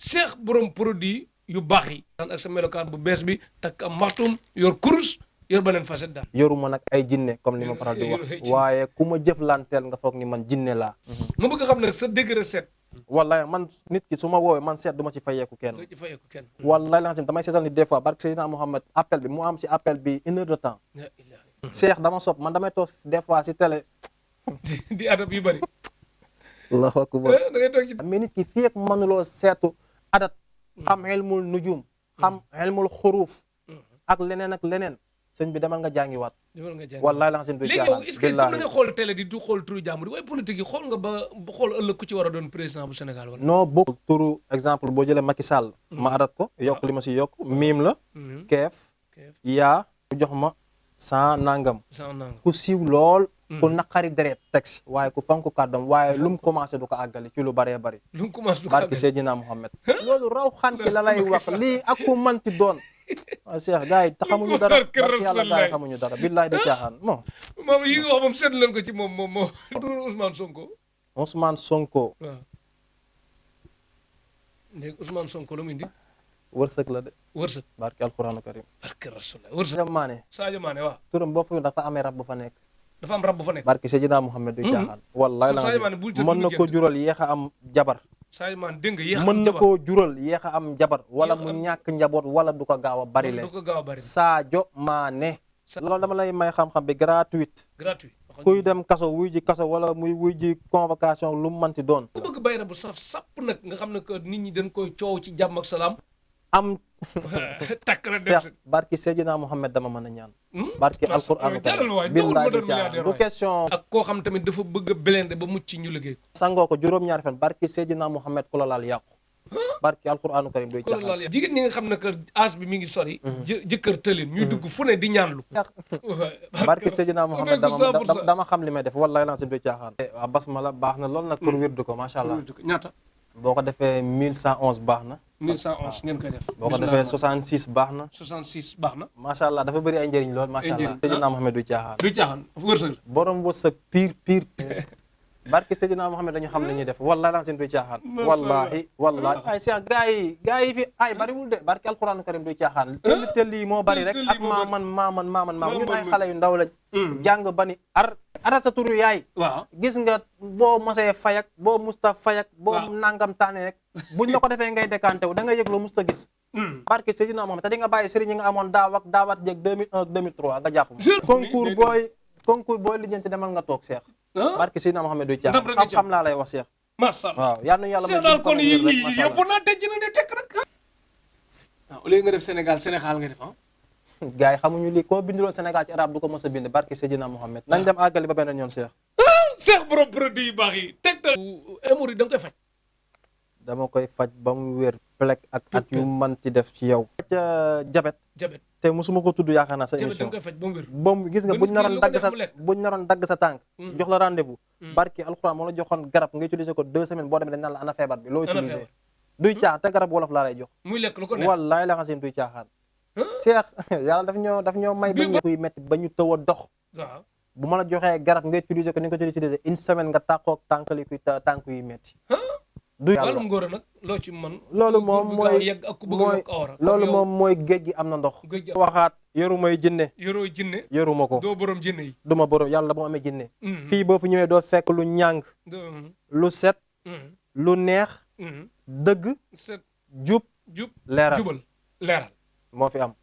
Cheikh borom produit yu baax yi. ak sa melokaan bu bees bi takk am maxtum yor kurus yor beneen facette daal. yoruma nag ay jinne comme ni ma faral di wax waaye ku ma jëflanteel nga foog ni man jinne laa. ma bëgg xam nag sa degré set. wallaay man nit ki su ma woowee man seet du ma ci fayeeku kenn. doo ci fayeeku kenn. wallaay la nga xam damay seetal ni des fois barke Seydina Mohamed appel bi mu am ci appel bi 1 heure de temps. Cheikh dama sopp man damay toog des fois ci télé. di adab yu bari. allahu akbar da ngay toog ci. mais nit ki fii ak mënuloo seetu adat. xam ilmul nujum. xam ilmul xuruuf. ak leneen. sëñ bi demal nga jàngiwaat. demal nga jàngiwaat wallaay la nga seen du léegi yow est-ce que mën nga xool télé di du xool turu jàmbur waaye politique yi xool nga ba xool ëllëg ku ci war a doon président bu Sénégal wala. non bokk turu exemple boo jëlee Macky Sall. ma adat ko yokk li ma si yokk miim la. keef yaa ku jox ma 100 nangam. 100 nangam ku siiw lool. ku naqari deret texte waaye ku fonk kàddam waaye lu mu commencé du ko àggali ci lu bëree bëri. lu mu commencé du ko àggali barki Seydina Mohamed. loolu raw xanti la lay wax lii ak ku manti doon. waaw Cheikh gars yi xamuñu dara barki yàlla gars yi xamuñu dara billaay da caaxaan bon. moom yi nga wax moom seetlu leen ko ci moom. Ousmane Sonko. Ousmane Sonko. waaw léegi Ousmane Sonko lu mu indi. wërsëg la de. wërsëg barki alquranu karim. barki Rasulullah wërsëg. Sadio Mané waaw. turam boo fa dafa amee rab bu fa nekk. dafa am rab bu fa nekk. barki Seydina Mohamed du caaxaan. wallaay la mën na ko jural yéex a am jabar. Sadio Mané dégg nga yéex a am mën na koo jural yéex a am jabar wala mu ñàkk njaboot wala du ko gaaw a bari leen. Sadio Mané. loolu dama lay may xam-xam bi gratuite. kuy dem kaso wuy ji kaso wala muy wuy ji convocation lu mu mënti doon. ku bëgg bayra bu saf sàpp nag nga xam ne que nit ñi dañ koy coow ci jàmm ak salaam. am. takk na dem si barki Seydina Mohamed dama mën a ñaan. barki alquran billahi du caaxaan du question. ak koo xam tamit dafa bëgg a belende ba mucc ñu liggéey ko. sangoo ko juróom-ñaari fan barki Seydina Mohamed ku la laal yàqu. barki alquranu karim du caaxaan. jigéen ñi nga xam ne que âge bi mi ngi sori. jëkkër tëlin ñuy dugg fu ne di ñaanlu. barki Seydina Mohamed dama xam li may def wallahi la si du caaxaan. waaw basmala baax na lool nag pour wirdu ko macha allah. ñaata. boo ko defee 1111 baax na. 1111 ngeen koy def. boo ko defee 66 baax na. 66 baax na. macha allah dafa bëri ay njëriñ lool macha allah. Seydina Mohamed du caaxaan. du caaxaan wërsëg. borom wërsëg pire. barki Seydina Mohamed dañu xam li ñuy def wallahi la seen du caaxaan. wallahi ay Cheikh gars yi fi ay bariwul de barki alquran karim du caaxaan. tell yi moo bari rek ak maaman ñun ay xale yu ndaw lañ. jàng ba ni ara sa turu yaay. waaw gis nga boo mosee fayak boo musta fayak boo nangam taane rek buñ la ko defee ngay décanté wu da nga yëg loo musta gis. barke Seydina Mohamed te di nga bàyyi sëriñ yi nga amoon daawaat jeeg 2001 2003 nga jàpp concours booy lijjanti demal nga toog Cheikh. barke Seydina Mohamed du caaxaan xam-xam laa lay wax Cheikh. macha allah waaw yal na yàlla may daal kon yi yëpp naa tëj na ne tekk rek. au lieu nga def Sénégal nga def gars yi xamuñu lii koo binduloon Sénégal ci arab du ko mos a bind barke Seydina Mohamed nañ dem àggali ba beneen yoon Cheikh. Cheikh borom produit yu baax yi tegtal. hémorroïde da nga koy faj. dama koy faj ba mu wér plek ak at yu manti def ci yow. jabet te musuma ko tudd yaakaar naa sa émission da nga koy faj ba mu wér. ba mu gis nga buñ naroon dagg sa tànk. jox la rendez-vous. barke alxuraan moo la joxoon garab nga utiliser ko 2 semaines boo demee dañ naan la ana feebar bi loo utiliser. duy caaxaan te garab wolof laa lay jox. muy lekk lu ko neex wallaay la xasin duy caaxaan. Cheikh yàlla daf ñoo may ba ñu kuy metti ba ñu tëw a dox. waaw bu ma la joxee garab nga utiliser ko ni nga ko utiliser une semaine nga tàqoog tànkali kuy tànk yi metti du yàlla wàllum ngóor nag loo ci mën. loolu moom mooy géej gi am na ndox. waxaat yorumay jinne. yoruma ko. doo borom jinne yi. duma borom yàlla bu amee jinne. fii boo fi ñëwee doo fekk lu ñàng. lu set. lu neex. dëgg. set jub. jubal leeral leeral. moo fi am.